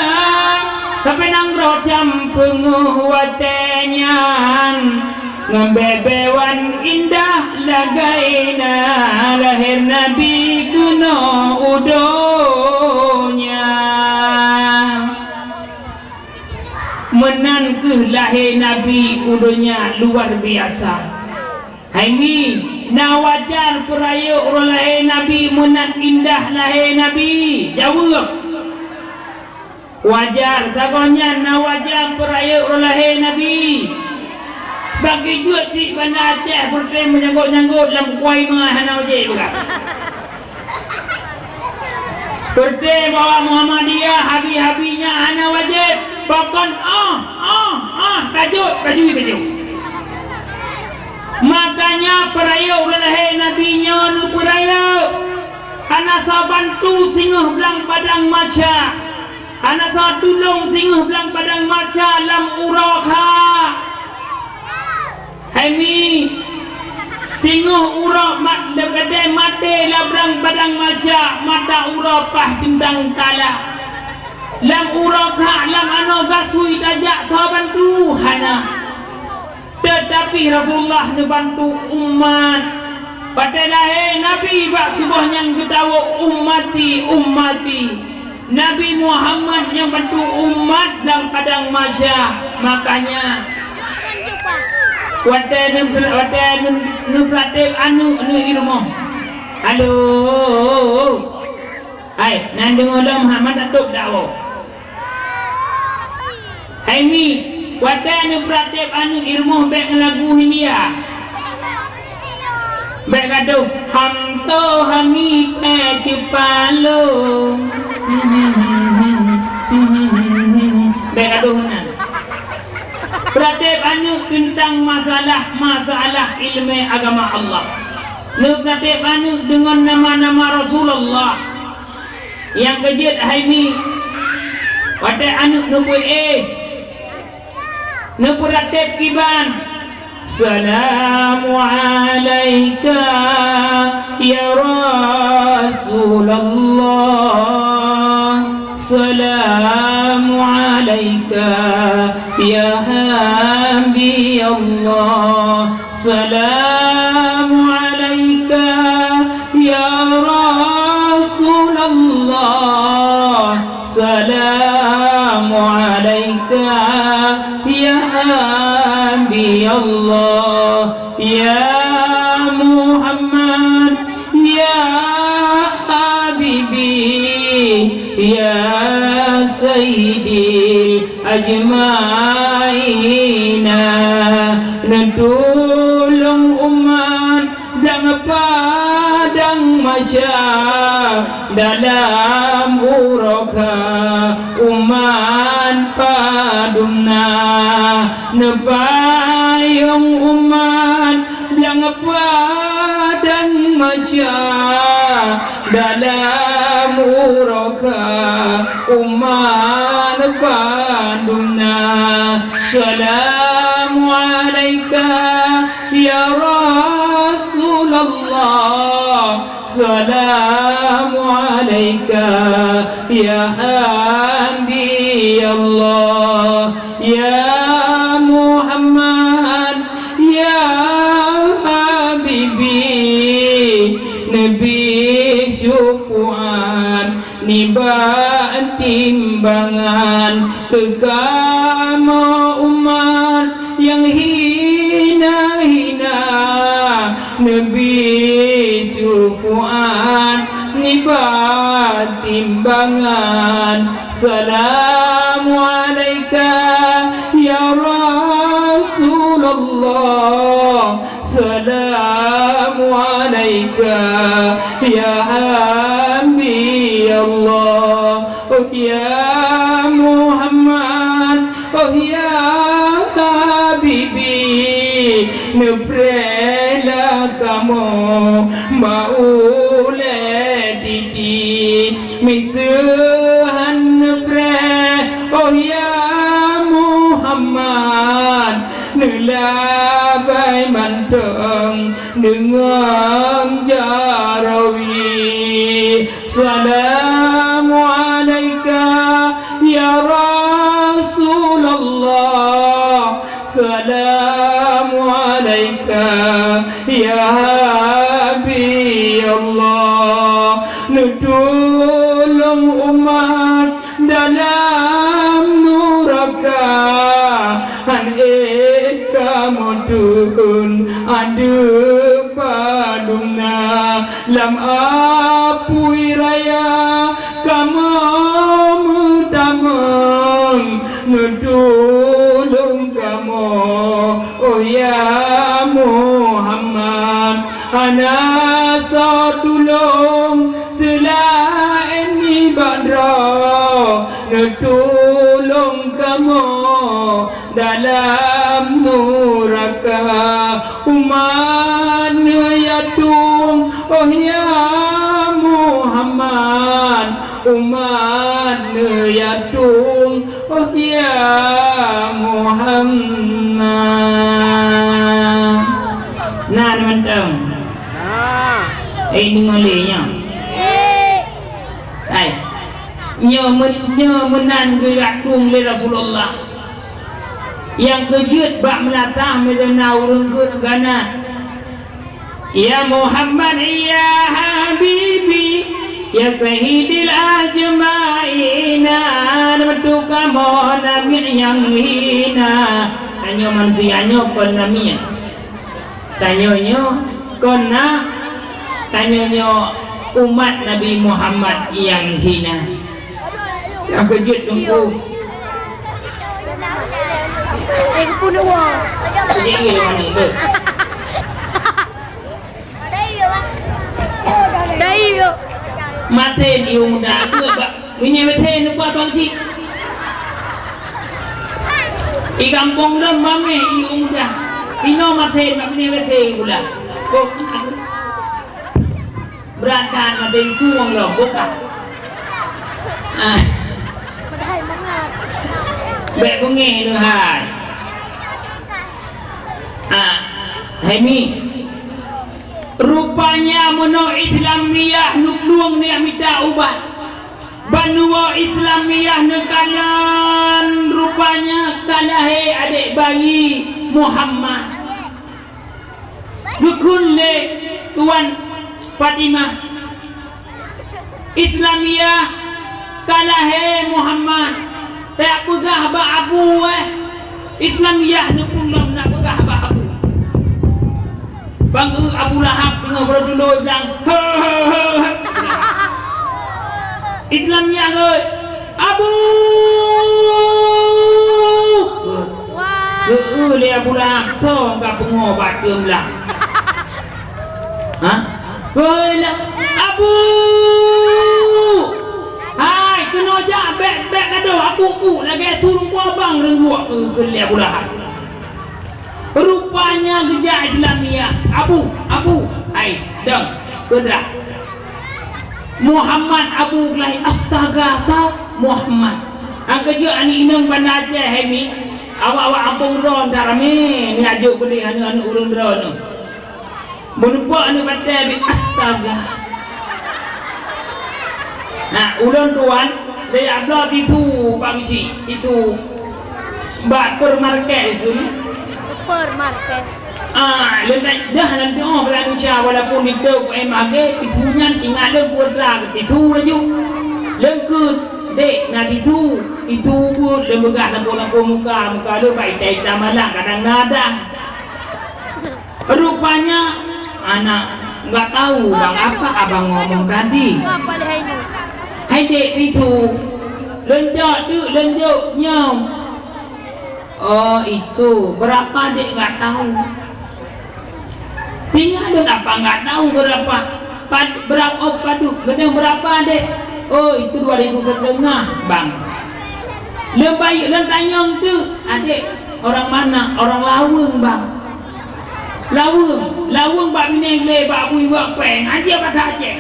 tapi nanggroe cam peungeuh watée nyan. Ngon bée-bée wan indah lagée na lahé Nabi keunoe u donya. Meunan kheueh lahé Nabi u donya luar biasa. Hai Mi, na wajar peurayeuk uroe lahé Nabi meunan indah lahé Nabi? Jaweueb. Wajar, saboh nyan na wajar peurayeuk uroe lahé Nabi. Bagi jeuet cit Banda Aceh peureté meunyanggot-nyanggot lam kuai meuah hana wajéb peugah. Peureté bahwa Muhammadiyah habi-habi nyan hana wajéb. Pakon oh, oh, oh, tajôt, tajui, tajui. Makanya peurayeuk uroe lahé Nabi nyoe neupeurayeuk. Hana saban tu singoh blang padang masyah. Hana soe tulông singoh blang padang masyah lam uroe kha. Hai Mi, singoh uroe mat leubeh maté lam blang padang masyah, mata uroe paih teuntang talak. Lam uroe kha lam anoe gasui tajak saban tu hana. Teutapi Rasulullah neubantu umat. Watée lahé Nabi bak suboh nyan geutawök, "Ummati, ummati." Nabi Muhammad nyang bantu umat lam padang masyah. Makanya, watée neupeu-, watée neu-, neupeuratéb aneuëk neuh di rumoh. Halo. Hai, nan deungoe lom hana tatôb dakwah. Hai Mi, watée neupeuratéb aneuëk di rumoh bék ngon lagu Hindia. Bék gadoh, "Ham to hami pé cupalo." Bék gadoh meunan. Peuratéb aneuëk teuntang masalah-masalah iéleumé agama Allah. Neupeuratéb aneuëk deungon nama-nama Rasulullah. Nyang keujeuet hai Mi, watée aneuëk neupeuéh, neupeuratéb kiban, Salamu alaika ya Rasulullah, salamu alaika ya Habiballah, salamu alaika ya Rasulullah. Salamu alaika ya Habiballah, ya Muhammad, ya Habibi, ya Sayyidil Ajmaina. Neutulông umat lam padang mahsyar, dalam uroe kha umat padum na. Neupayong umat lam padang mahsyar, dalam uroe kha umat padum na. Salamu alaika ya Rasulullah, salamu alaika ya Habiballah, ya Muhammad, ya Habibi, neubi syeufaat nibak timbangan keu kamoe umat nyang hina-hina, neubi syeufaat nibak timbangan. Salamu alaika ya Rasulullah, salamu alaika ya Habiballah, oh ya Muhammad, oh ya Habibi, neupreh lah kamoe bak ulée titi. Miseue han neupreh, oh ya Muhammad, neulabai mantong deungon jaroe. Salamu alaika ya Rasulullah, salamu alaika ya Habiballah. Neutulông umat dalam nuraka, han ék kamoe thon aneuk padum na. Lam apui raya kamoe meutamong, neutulông kamoe, oh ya Muhammad. Hana soe tulông seulaén nibak droe, neutulông kamoe dalam nuraka. Umat neuyatong, oh ya Muhammad, umat neuyatong, oh ya Muhammad. Na, na mantong. Eh, deungoe lé nyoe. Hai. Nyoe men-, nyoe meunan geuyatong lé Rasulullah. Nyang keujeuet bak meulatah meudana ureuëng geuneuk gana. Ya Muhammad, ya Habibi, ya Sayyidil Ajmaina, neumeutuka mon namiet nyang hina. Tanyoe manusia nyoe kon namiet. Tanyoe nyoe kon na, tanyoe nyoe umat Nabi Muhammad nyang hina. Nyang keujeuet teungku. Eh, keupeue neuwoe? Jadi, iya, mana tu? Dai, yo. Maté di muda tu, Pak. Minyak maté ni, Pak, Pak Haji. Di kampung dah mame, di muda. Ino maté, Pak, minyak maté pula. Kok Beuratan maté cueng lom, buka. Ah. Bèk beungéh leuhai. Ah, Hai Mi, rupanya meunoe Islamiyah neuplueng neujak mita ubat. Bandua Islamiyah neukalon, rupanya ka lahé adék bayi Muhammad. Geukheun lé Tuan Fatimah, Islamiyah ka lahé Muhammad, tapeugah bak Abu, eh. Islamiyah neupeurunoe tapeugah bak Abu. Bang, eh, Abu Lahab teungoh beureutuloe blang. Islamiyah, eh. Abu! Wah. Heu, lé Abu Lahab, soe ka beungoh bak teumlah. Ha? Woi, la-, Abu! Hai, keunoe jak, bèk, bèk gadoh, Abu, bu, lagèe su rumpok bang reungguek keu, keu lé Abu Lahab. Rupanya geujak Islamiyah. Abu, Abu, hai, dong, peudra. Muhammad Abu Lahab, astaga, sa Muhammad. Nyang keujeuet aneuk inong Banda Aceh, hai Mi. Awak-awak gampông droe that ramé, neujak jok keudeh aneuk-aneuk ureueng droeneuh. Meuneupeuk aneuk batèe bit, astaga. Nah, ulôn tuan, lé jak bloe tisu bak geuchik, tisu bak supermarket itu. Supermarket. Ah, lôn dah, dah nanti, oh, bak Indonesia, walaupun di dok, eh, magé, tisu nyan tinggai lôn peudra keu tisu laju. Lôn kheun, "Dek, na tisu?" Tisu buet lôn peugah lampu-lampu muka, muka lôn bak ita-ita malam kadang na dah. Rupanya, anak, "Nggak tahu, Bang, apa Abang ngomong tadi." Hai dek itu, lôn cok teuk, lôn jok nyoe. Oh, itu. Berapa, Dek? Nggak tahu. Tinggai lôn apa nggak tahu berapa. Pad-, berapa, oh, padub. Beunang berapa, Dek? Oh, itu dua ribu setengah, Bang. Lôn bayeuk, lôn tanyong teuk, "Adek, orang mana?" "Orang Laweueng, Bang." Laweueng, Laweueng bak binéh glé bak bui wak péng, aja bak Aceh.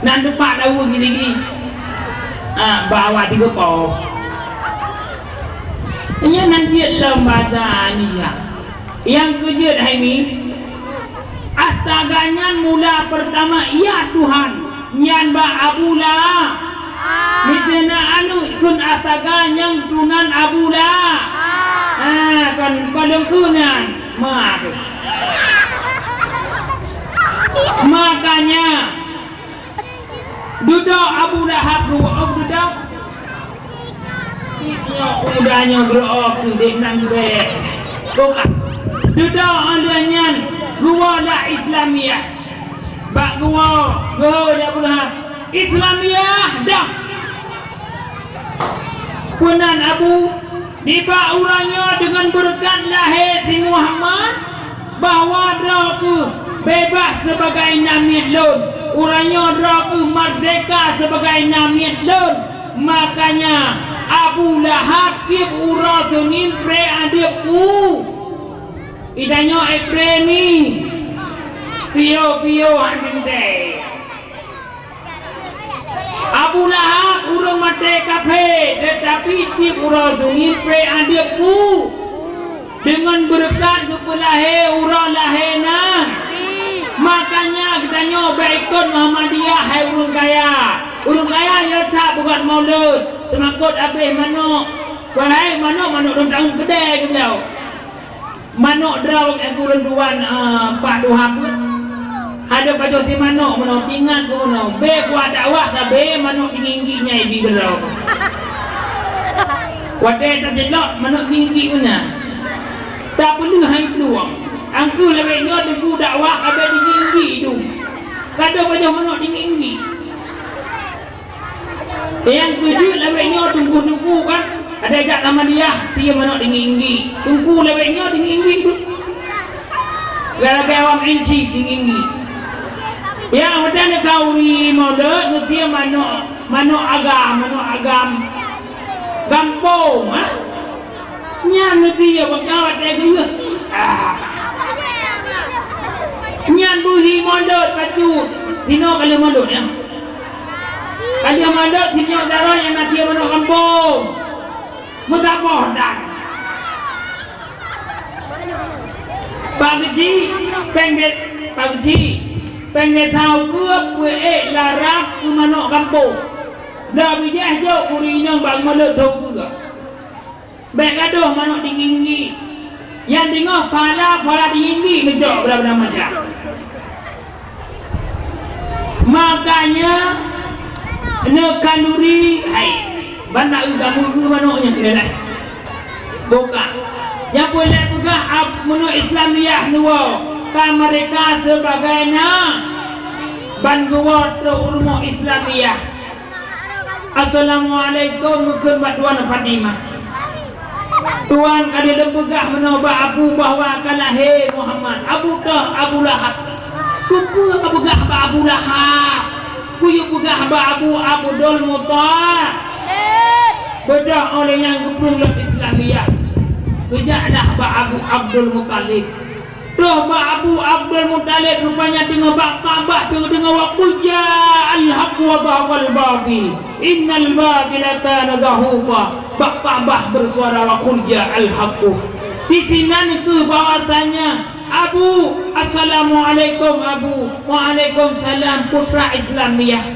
Nan teumpat Laweueng gini-gini. Ah, bak awak tiga po. Nyan nan jeuet lom basa Indonesia. Nyang keujeuet hai Mi, astaga nyan mula pertama, "Ya Tuhan." Nyan bak Abu Lahab. Ah. Miseue na aneuk kheun astaga nyang tunan Abu Lahab. Ah. Ah, kon, kon lôn kheun nyan. Ma tu. Makanya, dudoe Abu Lahab geuwoe, oh, dudoe. Nyoe pemuda nyoe geurob tu dek nan gurée. Buka. Dudoe lheueh nyan geuwoe lam Islamiah. Bak geuwoe, geuhôi lé Abu Lahab, "Islamiah dah!" Peunan Abu, nibak uroe nyoe deungon beureukat lahé si Muhammad, bahwa droe kheueh beubaih sibagai namiet lôn, uroe nyoe droe kheueh merdeka sibagai namiet lôn. Makanya, Abu Lahab tieb uroe Senin pré adeueb u. Geutanyoe ék pré mi. Piôh-piôh han teuntée. Abu Lahab ureuëng maté kafé, teutapi tieb uroe Senin pré adeueb u. Deungon beureukat geupeulahé uroe lahé na. Makanya geutanyoe beuikot Muhammadiyah, hai ureuëng kaya. Ureuëng kaya ya that beugot maulud, teumakot abéh manok. Wahai manok, manok dong taun keudée geubloe. Manok droe nyang gureueng tuan, eh, Pak Duhab. Ada pajoh ti manok meunoe, ingat keu meunoe. Bé kuat dakwah sabe manok tinggi-tinggi nyai bi keudroe. Watée tajeulok manok tinggi meunan. Tapeuleueh hai plueng. Angkeu lagée nyoe teungku dakwah sabe tinggi-tinggi tu. Kada pajoh manok tinggi-tinggi. Nyang keujeuet lawét nyoe teungku-teungku kan, ada jak Ahmadiyah, sie manok tinggi-tinggi. Teungku lawét nyoe tinggi-tinggi tu. Gara-gara awam enci tinggi-tinggi. Ya, udah nak kau ni maulud, ngesie manok, manok agam, manok agam. Gampông, ha? Nyan neuti ya bak kawat dai geuh. Ah. Nyan buhi mondot bacut. Tinoe ka lheueh mondot ya. Ka lheueh mondot sinyoe dara nyang na tie manok gampông. Meusaboh dan. Pak Geuchik, péng dé-, Pak Geuchik, péng desa ukeue peuék larang keu manök gampông. Dah bijéh jok ureueng inong bak meuleuet thô ukeue. Bék gadôh manök tinggi-tinggi. Nyang teungoh pala-pala tinggi-tinggi neucok beuna-beuna macam. Makanya, neukanduri, hai, ban na eu kamu eu manok nyan, ya lah. Buka. Nyang peureulée peugah ab-, meunurot Islamiyah neuwoe, ka mereka sebagai na ban geuwoe trok u rumoh Islamiyah. Assalamualaikum, geukheun bak Tuan Fatimah. Tuan ka lheueh peugah meunoe bak Abu bahwa ka lahé Muhammad. Abu toh Abu Lahab. Keupeue ka peugah bak Abu Lahab? Kuyue peugah bak Abu Abdul Muthalib. Beudôh óh lheueh nyan geuplueng lam Islamiyah. Geujaklah bak Abu Abdul Muthalib. Troh bak Abu Abdul Muthalib rupanya teungoh bak Ka'bah teungoh deungoe wa qul ja'al haqq wa zahaqal batil, innal batila kana zahuqa. Bak Ka'bah bersuara wa qul ja'al haqq. Di sinan keuh bahwasanya Abu, assalamualaikum Abu, waalaikumsalam putra Islamiyah.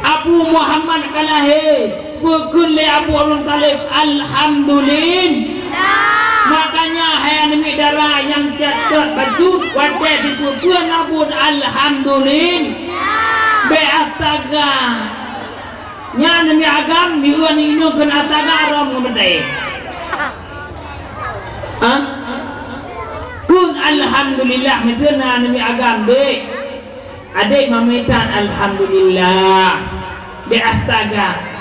Abu Muhammad ka lahé, peukheun lé Abu Abdul Muthalib, "Alhamdulillah." Makanya, hai aneuk miet dara nyang cat-cat bacut, watée jipeukheun abon, "Alhamdulillah." Bék astaga. Nyan aneuk miet agam, mieu aneuk inong kheun astaga, rom ngon meutai. Ha? Kheun alhamdulillah, meuseu na aneuk miet agam, bék. Adék mamitan alhamdulillah. Bék astaga.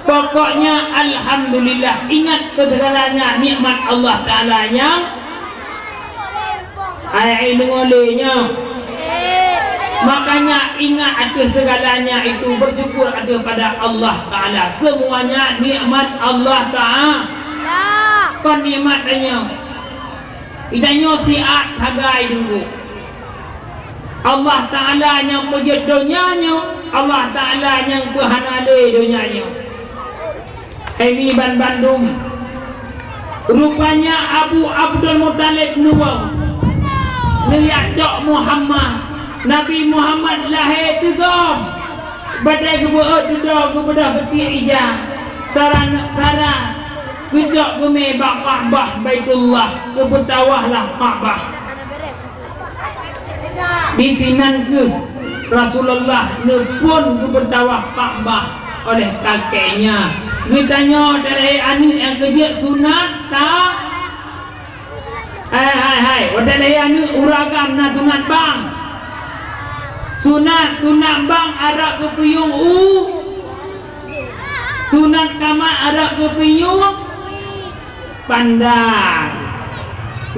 Pokoknya alhamdulillah, ingat keu segalanya nikmat Allah Taala nyang ai deungoe lé nyoe. Makanya ingat ateueh segalanya itu, bersyukur ateueh pada Allah Taala. Semuanya nikmat Allah Taala. Kon nikmat tanyoe. Geutanyoe siat sagai teungku. Allah Taala nyang peujeuet donya nyoe, Allah Taala nyang peuhana lé donya nyoe. Hai mi banmandum, rupanya Abu Abdul Muthalib neuwoe, neujak cok Muhammad. Nabi Muhammad lahé teugom, batée geubeuet dudoe geubeudôh keutik ija, saran-saran geucok geumé bak Ka'bah Baitullah, geupeutawah lah Ka'bah. Di sinan keuh Rasulullah neuphon geupeutawah Ka'bah oleh kakeknya. Geutanyoe dari aneuk nyang keujeuet sunat ta-, hai, hai, hai, watée lahé aneuk ureueng agam na sunat bang. Sunat, sunat bang adak geupeuyong u, sunat kamat adak geupeuyong pandai.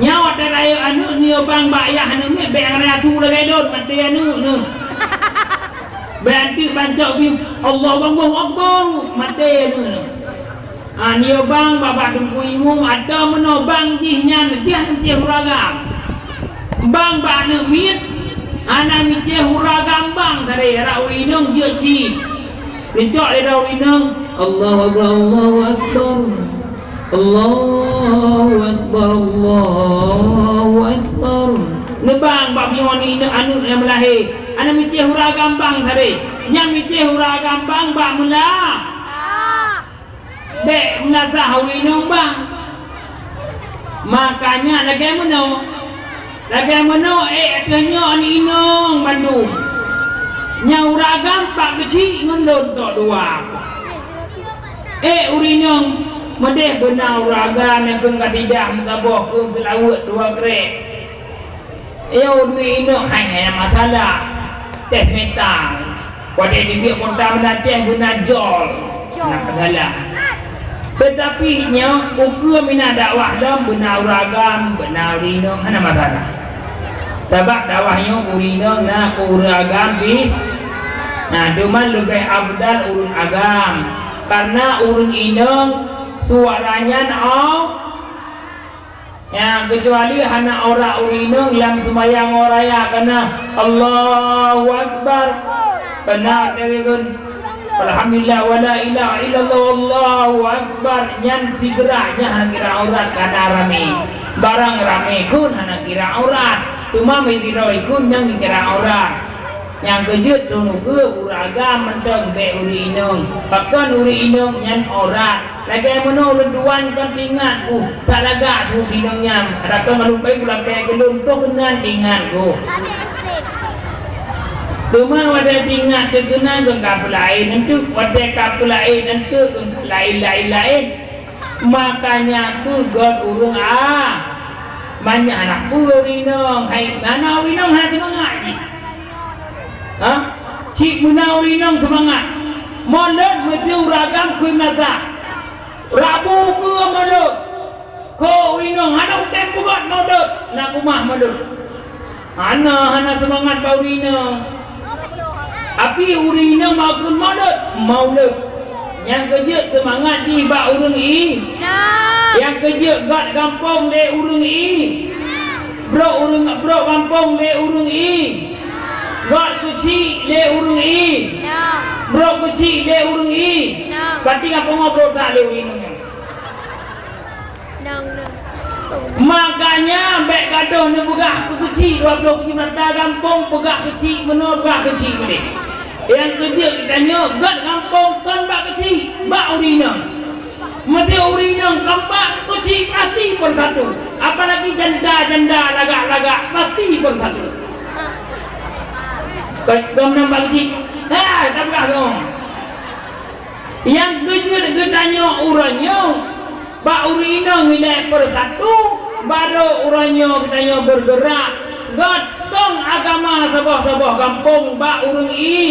Nyoe watée rayeuk aneuk nyoe bang bak ayah aneuk miet bék ngon asu lagée lôn, maté aneuk neuh. Bék anteuk bancok bim, Allahu Akbar, maté aneuk neuh. Ah, nyoe bang bak, bak teungku imum atau meunoe bang jih nyan, jih meucéh uragam. Bang bak aneuk miet hana meucéh uragam bang tadi, rot ureueng inong jeuet cit. Geucok lé droe ureueng inong, Allahu Akbar, Allahu Akbar. Allahu Akbar, Allahu Akbar. Neubang bak meunyoe aneuk, aneuk nyang meulahé. Hana meucéh uragam bang tadi. Nyang meucéh uragam bang bak meula. Bék meunasah ureueng inong bang. Makanya lagée meunoe. Lagée meunoe ék ateueh nyoe aneuk inong bandum. Nyang ureueng agam pak keuchik ngon lôn tok dua. Ék ureueng inong meudeh beuna ureueng agam nyang kheun ka tidak meusaboh kheun seulaweuet dua krek. Yo, ureueng inong hai, hai masalah. Tes mita. Watée dibiet meuta meunaceh beuna jol. Hana masalah. Teutapi nyoe ukeue mina dakwah lom beuna ureueng agam, beuna ureueng inong, hana masalah. Sabab dakwah nyoe ureueng inong na keu ureueng agam pih. Nah, teuma leubeh afdal ureueng agam. Karena ureueng inong suara nyan oh, ya, keucuali hana aurat ureueng inong lam seumayang uroe raya kana Allahu Akbar. Kana deungon Alhamdulillah wa la ilaha illallah wallahu akbar. Nyan sigerak nyan hana kira aurat kana ramé. Barang ramé kheun hana kira aurat, teuma meudroe kheun nyang kira aurat. Nyang keujeuet teuh ukeue ureueng agam mantong bék ureueng inong. Pakon ureueng inong nyan aurat. Lagèe meunoe ulôn tuan kon teuingat ku, that lagak su inong nyan. Ada kon malu pai kulakèe keulôn toh keunan teuingat ku. Teuma watèe teuingat teuh keunan kon ka peulaén enteuk, watèe ka peulaén enteuk kon ka laén-laén-laén. Makanya keu göt ureueng a, banyak aneuk peue ureueng inong, hai, na ureueng inong hana seumangat jih. Ha? Cit meunan ureueng inong seumangat. Molot meuti ureueng agam keu masa. Rabu keu molot. Keu ureueng inong hana utém peugöt molot, na keumah molot. Hana, hana seumangat bak ureueng inong. Tapi ureueng inong mau kheun molot, maulud. Nyang keujeuet seumangat jih bak ureueng i. Nyang keujeuet göt gampông lé ureueng i. Brok ureueng, brok gampông lé ureueng i. Göt keuchik lé ureueng i. Brok keuchik lé ureueng i. Pati gampông brok that lé ureueng inong. Makanya bék gadôh neupeugah keu keuchik dua ploh tujoh mata gampông, peugah keuchik meunoe, peugah keuchik meudéh. Nyang keujeuet geutanyoe göt gampông kon bak keuchik, bak ureueng inong. Meusé ureueng inong kompak, keuchik pasti bersatu. Apalagi janda-janda lagak-lagak pasti bersatu. Kon, kon bak keuchik. Ha, tapeugah kong. Nyang keujeuet geutanyoe uroe nyoe, bak ureueng inong ilèe bersatu, barô uroe nyoe geutanyoe bergerak. Göt kong agama saboh-saboh gampông bak ureueng i.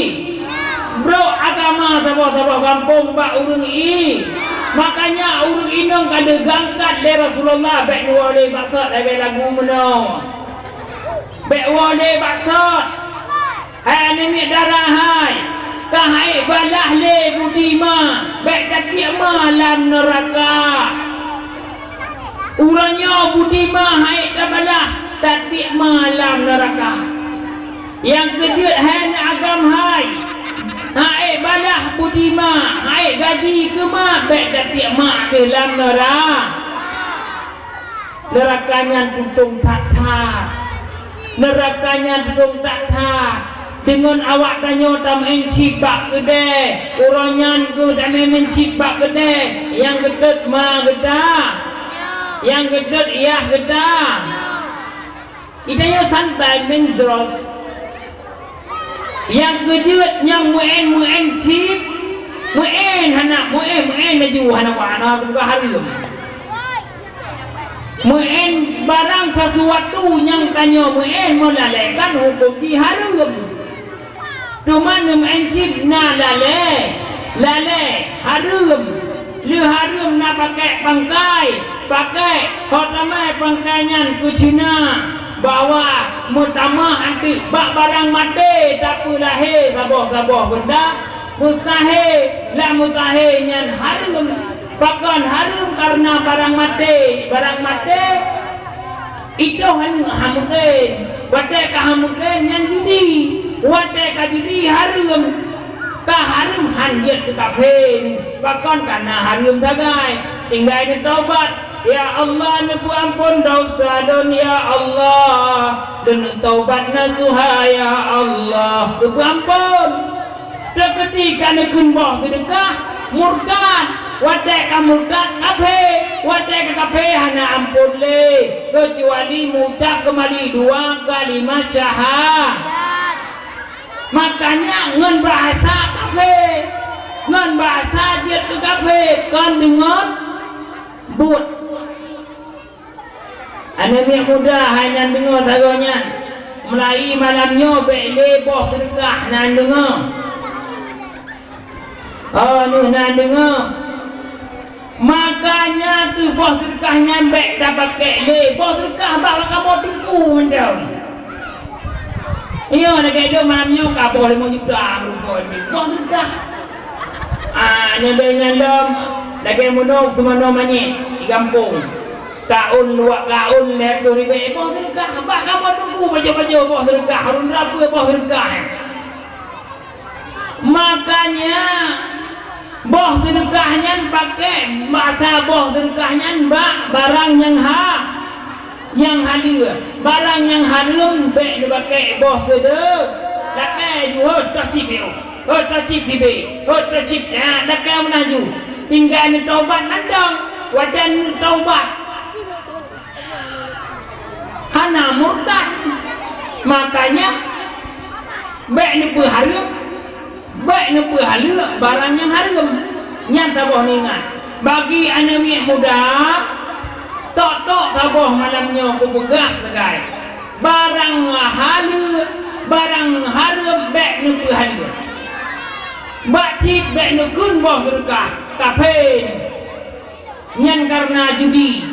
Brok agama saboh-saboh gampông bak ureueng i. Makanya ureueng inong ka lheueh geungkat lé Rasulullah bék neuwoe lé baksot lagèe lagu meunoe. Bék woe lé baksot. Hai aneuk miet dara hai, ka hai balah lé budi ma, bék tatiek ma lam neuraka. Uroe nyoe budi ma hai tabalah, tatiek ma lam neuraka. Nyang keujeuet hai aneuk agam hai, hai balah budi ma, hai gaji keu ma, bék tatiek ma deuh lam neura-, Neuraka nyan tutong that-that. Neuraka nyan tutong that-that. Deungon awak tanyoe tameu'en cit bak keudè, uroe nyan keuh tameu'en cit bak keudè, nyang geutot ma geuta, nyang geutot yah geuta. Geutanyoe santai meu'en jros. Nyang keujeuet nyang meu'en-meu'en cit, meu'en hana, meu'en, meu'en laju hana, hana, hana hareuem. Meu'en barang sasuatu nyang tanyoe meu'en meulalèe kan huköm jih hareuem. Teuma neumeu'en cit na lalèe, lalèe, hareuem. Lheueh hareuem na pakèk pangkai, pakèk, ho tamè pangkai nyan keu Cina, bahwa meutamah anteuk bak barang maté tapeulahé saboh-saboh beunda, mustahé, lam mustahé nyan hareuem. Pakon hareuem? Kareuna barang maté, barang maté Itoh aneuk han meuken, watèe ka han meuken nyan judi, watèe ka judi hareuem, ka hareuem han jeuet keu kafé nyoe, pakon ka na hareuem sagai, tinggai neutobat, "Ya Allah, neupeuamphon desya lôn, ya Allah, lôn neutobat nasuha, ya Allah, geupeuamphon." Teukeudi ka neukheun boh seudeukah, murtad. Watèe ka murtad, kafé. Watèe ka kafé, hana amphon lé, keucuali meuucap keumali dua kalimat syahadat. Makanya ngon bahasa kafé, ngon bahasa jeuet keu kafé, kon deungon buet. Aneuk miet muda hai nan deungoe sagoe nyan, mulai malam nyoe bèk lé boh seudeukah nan deungoe. Oh, neuh nan deungoe. Makanya keu boh seudeukah nyan bèk tapakèk lé. Boh seudeukah bak kamoe teungku mantong. Iyo, lagèe dum malam nyoe ka boh limong juta meurumpok nyoe. Boh seudeukah. Ah, nyan lagèe nyan lom, lagèe meunoe teumanoe manyét di gampông. Taun dua taun lhèe ploh ribèe boh seudeukah. Bak kamoe teungku pajoh-pajoh boh seudeukah, ureueng rapeue boh seudeukah. Makanya, boh seudeukah nyan pakèk, basa boh seudeukah nyan bak barang nyang ha-, Nyang haleue, barang nyang hareuem bék neupakè boh seudeuek. Lakèe ju, hot tacip yo, hot tacip tibé, hot tacip, ah, lakèe meunan ju. Tinggai neutaubat mantong, watèe neutaubat hana murtad. Makanya, bék neupeuhareuem, bék neupeuhaleue barang nyang hareuem. Nyan saboh neuingat. Bagi aneuk miet muda, tok-tok saboh malam nyoe kupeugah sagai, barang haleue, barang hareuem bék neupeuhaleue. Bak cit bék neukheun boh seudeukah, kafé neuh. Nyan kareuna judi.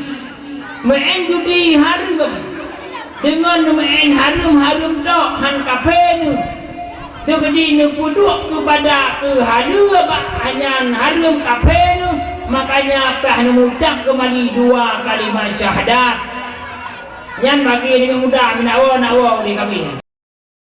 Meu'en judi hareuem. Deungon meu'en hareuem-hareuem tok han kafé neuh. Teukeudi neupeuduek keupada keu haleue bak nyan hareuem kafé neuh, makanya payah neumucab keumali dua kalimat syahadat. Nyan bagi aneuk muda, meunan woe, nak woe lé kami.